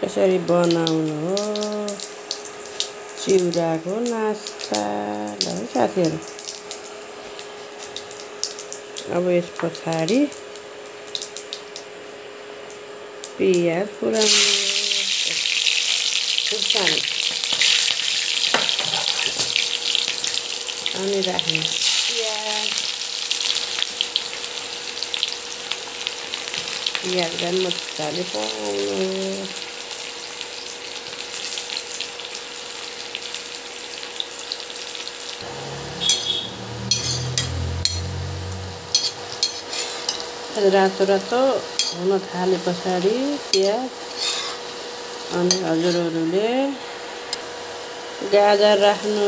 यसरी बनाउनु हो चिउराको नास्ता। ल है साथीहरु, अब यस पछाडि पियाज पुराउनु खुर्सानी अनि राख्नु पियाजलाई मजाले पकाउनु। रातो रातो हुन थाले पछाडि प्याज अनि हजुरहरूले गाजर राख्नु।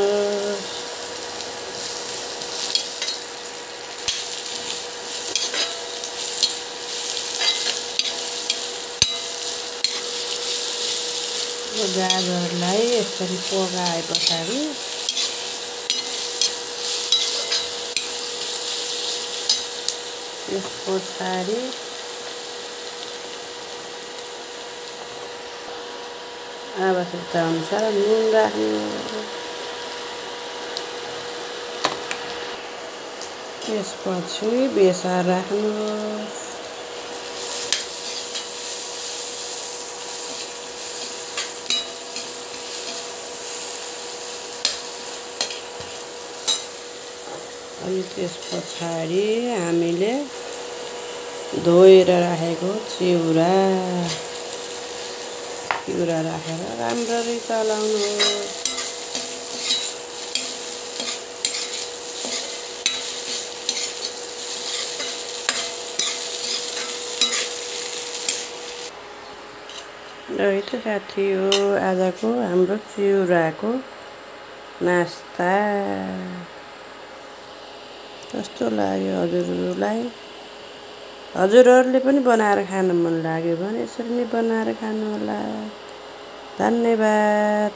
गाजरलाई यसरी पकाए पछाडि यस पछाडि आवश्यकता अनुसार नुन राख्नु। त्यसपछि बेसार राख्नु। अनि त्यस पछाडि हामीले धोएर राखेको चिउरा राखेर राम्ररी चलाउनु। है त साथी, हो आजको हाम्रो चिउराको नास्ता। कस्तो लाग्यो हजुरहरूलाई? हजुरहरूले पनि बनाएर खान मन लाग्यो भने यसरी नै बनाएर खानु होला। धन्यवाद।